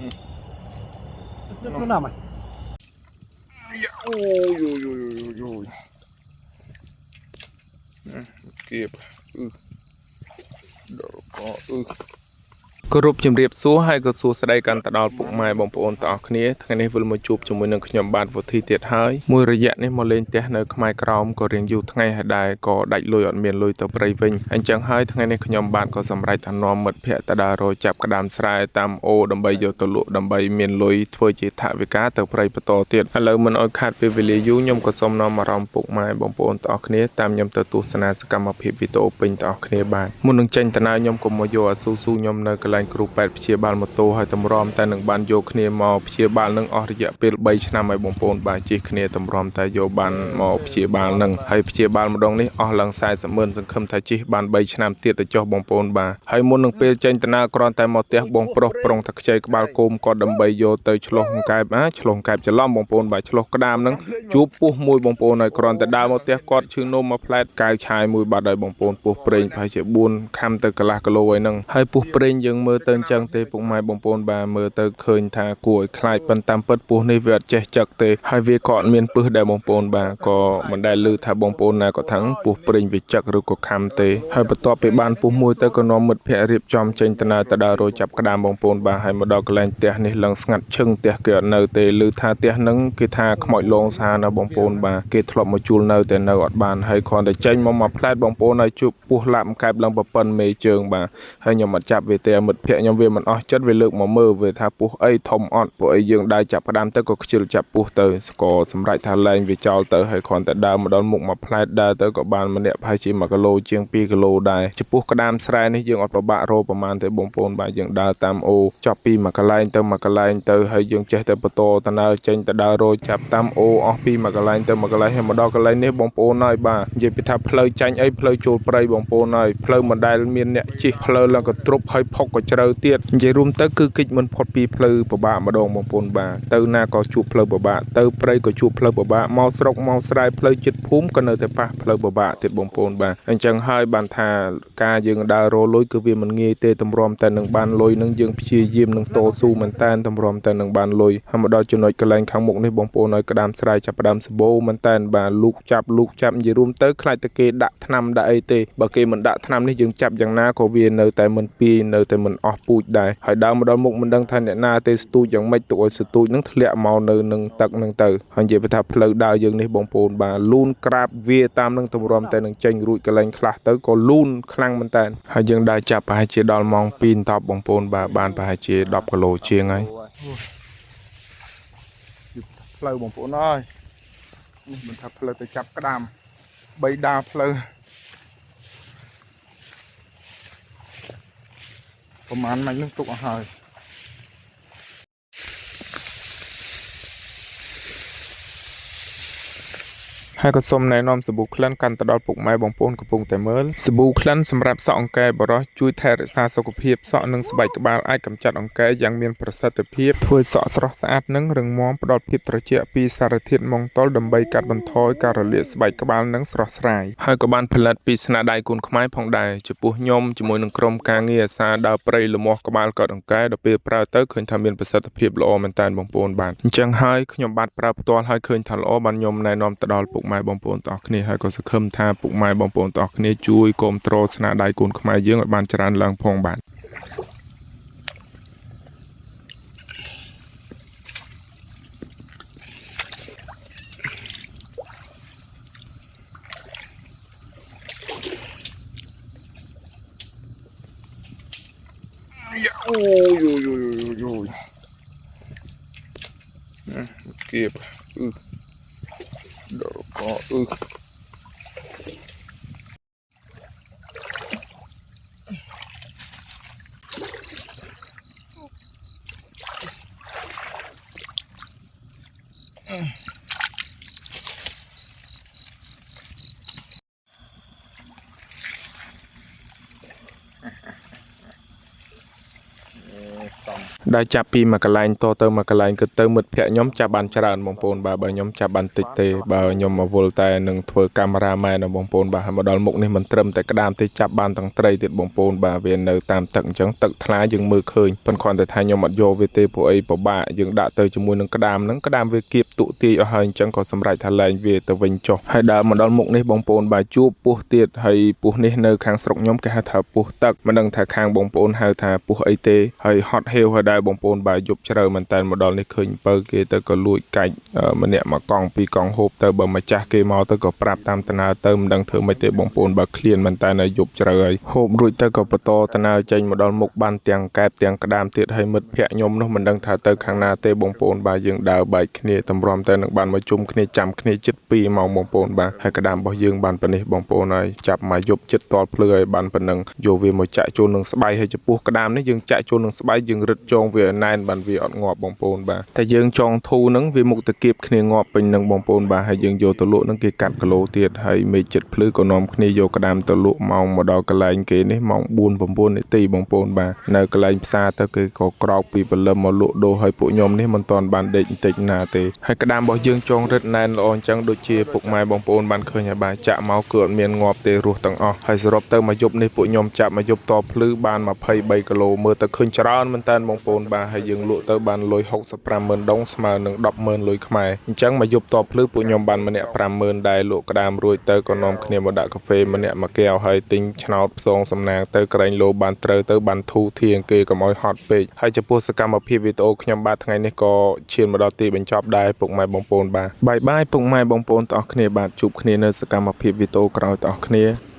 នៅណាមក អូយយយយយគៀបអឺដល់កអឺគោរពជំរាបសួរហើយក៏សួស្តីកាន់ទៅដល់ពុកម៉ែបងប្អូនទាំងអស់គ្នាថ្ងៃនេះវិលមកជួបជាមួយនឹងខ្ញុំបាទវុធីទៀតហើយមួយរយៈនេះមកលេងផ្ទះនៅខ្មែរក្រោមក៏រៀងយូរថ្ងៃហើយដែរក៏ដាច់លុយអត់មានលុយទៅព្រៃវិញអញ្ចឹងហើយថ្ងៃនេះខ្ញុំបាទក៏សម្រេចថានាំមិត្តភ័ក្តិទៅដើររកចាប់ក្តាមស្រែតាមអូដើម្បីយកទៅលក់ដើម្បីមានលុយធ្វើជាថវិកាទៅព្រៃបន្តទៀតឥឡូវមិនឲ្យខាតពេលវេលាយូរខ្ញុំក៏សូមនាំអារម្មណ៍ពុកម៉ែបងប្អូនទាំងអស់គ្នាតាមខ្ញុំទៅទស្សនាសកម្មភាពវីដេអូពេញទាំងអស់គ្នាបាទមុននឹងចេញដំណើរខ្ញុំក៏មកយកអាស៊ូស៊ូខ្ញុំនៅកន្លែងគ្រូពេទ្យព្យាបាលម៉ូតូហើយតម្រាំតែនឹងបានយកគ្នាមកព្យាបាលនឹងអស់រយៈពេល3ឆ្នាំហើយបងប្អូនបាទជិះគ្នាតម្រាំតែយកបានមកព្យាបាលនឹងហើយព្យាបាលម្ដងនេះអស់ឡើង40ម៉ឺនសង្ឃឹមថាជិះបាន3ឆ្នាំទៀតទៅចុះបងប្អូនបាទហើយមុននឹងពេលចេញដំណើរគ្រាន់តែមកផ្ទះបងប្រុសប្រុងតែខ្ចីក្បាលគោមគាត់ដើម្បីយកទៅឆ្លោះកែបអាឆ្លោះកែបច្រឡំបងប្អូនបាទឆ្លោះក្តាមនឹងជួបពោះមួយបងប្អូនហើយគ្រាន់តែដើរមកផ្ទះគាត់ឈឺនោមមកផ្លែតកៅឆាយមួយបាត់ហើយបងប្អូនពោះប្រេងប្រហែលជា4ខាំទៅកន្លះគីឡូហើយនឹងហើយពោះប្រេងយើងមើលទៅអញ្ចឹងទេពុកម៉ែបងប្អូនបាទមើលទៅឃើញថាគួរឲ្យខ្លាចប៉ុន្តែតាមពិតពោះនេះវាអត់ចេះចឹកទេហើយវាក៏អត់មានពឹសដែរបងប្អូនបាទក៏មិនដែលឮថាបងប្អូនណាក៏ថាងពោះប្រេងវាចឹកឬក៏ខាំទេហើយបន្ទាប់ពីបានពោះមួយទៅក៏នាំមិត្តភ័ក្តិរៀបចំចេញដំណើរទៅដើររកចាប់ក្តាមបងប្អូនបាទហើយមកដល់កន្លែងផ្ទះនេះឡើងស្ងាត់ឈឹងផ្ទះគេអត់នៅទេឮថាផ្ទះហ្នឹងគេថាខ្មោចលងសាណាបងប្អូនបាទគេធ្លាប់មកជួលនៅតែនៅអត់បានហើយគ្រាន់តែចេញមកមួយផ្លែតបងប្អូនហើយជួបពោះឡាប់កែបឡើងប្រពន្ធមេជើងបាទហើយខ្ញុំអត់ចាប់វាទេមិត្តភ័ក្តិខ្ញុំវាមិនអស់ចិត្តវាលើកមកមើលវាថាពោះអីធំអត់ពួកអីយើងដើរចាប់ក្តាមទៅក៏ខ្ជិលចាប់ពោះទៅស្គរសម្រាប់ថាលែងវាចោលទៅហើយគ្រាន់តែដើរមកដល់មុខមួយផ្លែតដើរទៅក៏បានម្នាក់ប្រហែលជា1គីឡូជាង2គីឡូដែរចំពោះក្តាមស្រែនេះយើងអត់ពិបាករកប្រហែលទេបងប្អូនបាទយើងដើរតាមអូចប់ពីមួយកន្លែងទៅមួយកន្លែងទៅហើយយើងចេះតែបន្តដំណើរចេញទៅដើររកចាប់តាមអូអស់ពីមួយកន្លែងទៅមួយកន្លែងហើយមកដល់កន្លែងនេះបងប្អូនហើយបាទនិយាយពីថាផ្លូវចាញ់អីផ្លូវចូលព្រៃបងប្អូនហើយផ្លូវមិនដែលមានអ្នកជិះផ្លូវឡើងក៏ទ្រប់ហើយផុកក៏ជ្រៅទៀតនិយាយរួមទៅគឺគេចមិនផុតពីផ្លូវពិបាកម្ដងបងប្អូនបាទទៅណាក៏ជួបផ្លូវពិបាកទៅព្រៃក៏ជួបផ្លូវពិបាកមកស្រុកមកស្រែផ្លូវចិត្តភូមិក៏នៅតែប៉ះផ្លូវពិបាកទៀតបងប្អូនបាទអញ្ចឹងហើយបានថាការយើងដើររលុយគឺវាមិនងាយទេតម្រាំតែនឹងបានលុយនឹងយើងព្យាយាមនឹងតស៊ូមែនតែនតម្រាំតែនឹងបានលុយហើយមកដល់ចំណុចកន្លែងខាងមុខនេះបងប្អូនឲ្យក្តាមស្រែចាប់ផ្ដើមសម្បូរមែនតែនបាទលូកចាប់លូកចាប់និយាយរួមទៅខ្លាចតែគេដាក់ថ្នាំដាក់អីទេបើគេមិនដាក់ថ្នាំនេះយើងចាប់យ៉ាងណាក៏វានៅតែមិនពីនៅតែមិនអស់ពូជដែរហើយដើរមកដល់មុខមិនដឹងថាអ្នកណាទេស្ទូចយ៉ាងម៉េចទុកឲ្យស្ទូចនឹងធ្លាក់មកនៅនឹងទឹកនឹងទៅហើយនិយាយថាផ្លូវដើរយើងនេះបងប្អូនបាទលូនក្រាបវាតាមនឹងតម្រាំតែនឹងចេញរួចកន្លែងខ្លះទៅក៏លូនខ្លាំងមែនតើហើយយើងដើរចាប់ប្រហែលជាដល់ម៉ោង2តបបងប្អូនបាទបានប្រហែលជា10គីឡូជាងហើយ ផ្លូវបងប្អូនអើយនេះមិនថាផ្លូវទៅចាប់ក្តាមបីដាផ្លូវប្រហែលម៉ាច់នឹងទុកអស់ហើយ ហើយក៏សូមណែនាំសាប៊ូក្លិនកាន់ទៅដល់ពុកម៉ែបងប្អូនកំពុងតែមើលសាប៊ូក្លិនសម្រាប់សក់អង្កែបរោះជួយថែរក្សាសុខភាពសក់និងស្បែកក្បាលអាចកម្ចាត់អង្កែយ៉ាងមានប្រសិទ្ធភាពធ្វើឲ្យសក់ស្រស់ស្អាតនិងរឹងមាំផ្ដល់ភាពត្រជាក់ពីសារធាតុម៉ុងតុលដើម្បីកាត់បន្ថយការរលាកស្បែកក្បាលនិងស្រស់ស្រាយហើយក៏បានផលិតពីស្នាដៃកូនខ្មែរផងដែរចំពោះខ្ញុំជាមួយនឹងក្រុមការងារអាសាដើរព្រៃលមាស់ក្បាលកត់អង្កែដល់ពេលប្រើទៅឃើញថាមានប្រសិទ្ធភាពល្អមែនតើបងប្អូនបាទអញ្ចឹងហើយខ្ញុំបាទប្រើផ្ទាល់ហើយឃើញថាល្អបានខ្ញុំណែនាំទៅដល់ពុកម៉ែបងប្អូនទាំងអស់គ្នាហើយក៏សង្ឃឹមថាពុកម៉ែបងប្អូនទាំងអស់គ្នាជួយគាំទ្រស្នាដៃកូនខ្មែរយើងឲ្យបានច្រើនឡើងផងបាទ អូយយយយយ គៀបអឺដល់កអឺ សំ ដែលចាប់ពីមួយកន្លែងតទៅមួយកន្លែងគឺទៅមិត្តភ័ក្ដិខ្ញុំចាប់បានច្រើនបងប្អូនបាទបើខ្ញុំចាប់បានតិចទេបើខ្ញុំមកវល់តែនឹងធ្វើកាមេរ៉ាមែនណាបងប្អូនបាទហើយមកដល់មុខនេះមិនត្រឹមតែក្តាមទេចាប់បានទាំងត្រីទៀតបងប្អូនបាទវានៅតាមទឹកអញ្ចឹងទឹកថ្លាយើងមើលឃើញប៉ុន្តែគ្រាន់តែថាខ្ញុំអត់យកវាទេព្រោះអីពិបាកយើងដាក់ទៅជាមួយនឹងក្តាមហ្នឹងក្តាមវាគៀបទុទាយអស់ហើយអញ្ចឹងក៏សម្រេចថាលែងវាទៅវិញចុះហើយដើរមកដល់មុខនេះបងប្អូនបាទជួបពស់ទៀតហើយពស់នេះនៅខាងស្រុកខ្ញុំគេហៅថាពស់ទឹកមិនដឹងថាខាងបងប្អូនហៅថាពស់អីទេហើយហត់ហេវហើយដែរបងប្អូនបាទយប់ជ្រៅមែនតើមកដល់នេះឃើញបើគេទៅក៏លួចកាច់ម្នាក់មួយកង់ពីរកង់ហូបទៅបើម្ចាស់គេមកទៅក៏ប្រាប់តាមដំណើរទៅមិនដឹងធ្វើម៉េចទេបងប្អូនបើឃ្លានមែនតើនៅយប់ជ្រៅហើយហូបរួចទៅក៏បន្តដំណើរចេញមកដល់មុខបានទាំងកែបទាំងក្តាមទៀតហើយមិត្តភ័ក្ដិខ្ញុំនោះមិនដឹងថាទៅខាងណាទេបងប្អូនបាទយើងដើរបែកគ្នាតម្រាំទៅនឹងបានមកជុំគ្នាចាំគ្នាជិត2ម៉ោងបងប្អូនបាទហើយក្តាមរបស់យើងបានប៉ុណ្នេះបងប្អូនហើយចាប់មកយប់ជិតតល់ភ្លឺហើយបានប៉ុណ្ណឹងយកវាមកចាក់ចូលនឹងស្បៃហើយចំពោះក្តាមនេះយើងចាក់ចូលនឹងស្បៃយើងរឹតចងវាឲ្យណែនបានវាអត់ងាប់បងប្អូនបាទតែយើងចងធូនឹងវាមុខទៅគៀបគ្នាងាប់ពេញនឹងបងប្អូនបាទហើយយើងយកទៅលក់នឹងគេកាត់គីឡូទៀតហើយមេឃចិត្តភ្លឺក៏នាំគ្នាយកក្តាមទៅលក់ម៉ោងមកដល់កន្លែងគេនេះម៉ោង4 9នាទីបងប្អូនបាទនៅកន្លែងផ្សារទៅគេក៏ក្រោកពីព្រលឹមមកលក់ដូរឲ្យពួកខ្ញុំនេះមិនទាន់បានដេកបន្តិចណាទេហើយក្តាមរបស់យើងចងរឹតណែនល្អអញ្ចឹងដូចជាពុកម៉ែបងប្អូនបានឃើញហើយបាទចាក់មកគឺអត់មានងាប់ទេរស់ទាំងអស់ហើយសរុបទៅមកយប់នេះពួកខ្ញុំចាប់មកយប់តភ្លឺបាន23គីឡូមើលទៅឃើញច្រើនមែនតើបងប្អូនបាទហើយយើងលក់ទៅបានលុយ650,000ដុងស្មើនឹង100,000លុយខ្មែរអញ្ចឹងមកយប់តភ្លឺពួកខ្ញុំបានម្នាក់50000ដែរលក់ក្តាមរួចទៅក៏នាំគ្នាមកដាក់កាហ្វេម្នាក់មួយកែវហើយទិញឆ្នោតផ្សងសំណាងទៅក្រែងលោបានត្រូវទៅបានធូរធាងគេកុំឲ្យហត់ពេកហើយចំពោះសកម្មភាពវីដេអូខ្ញុំបាទថ្ងៃនេះក៏ឈានមកដល់ទីបញ្ចប់ដែរពុកម៉ែបងប្អូនបាទ bye bye ពុកម៉ែបងប្អូនទាំងអស់គ្នាបាទជួបគ្នានៅសកម្មភាពវីដេអូក្រោយទាំងអស់គ្នា។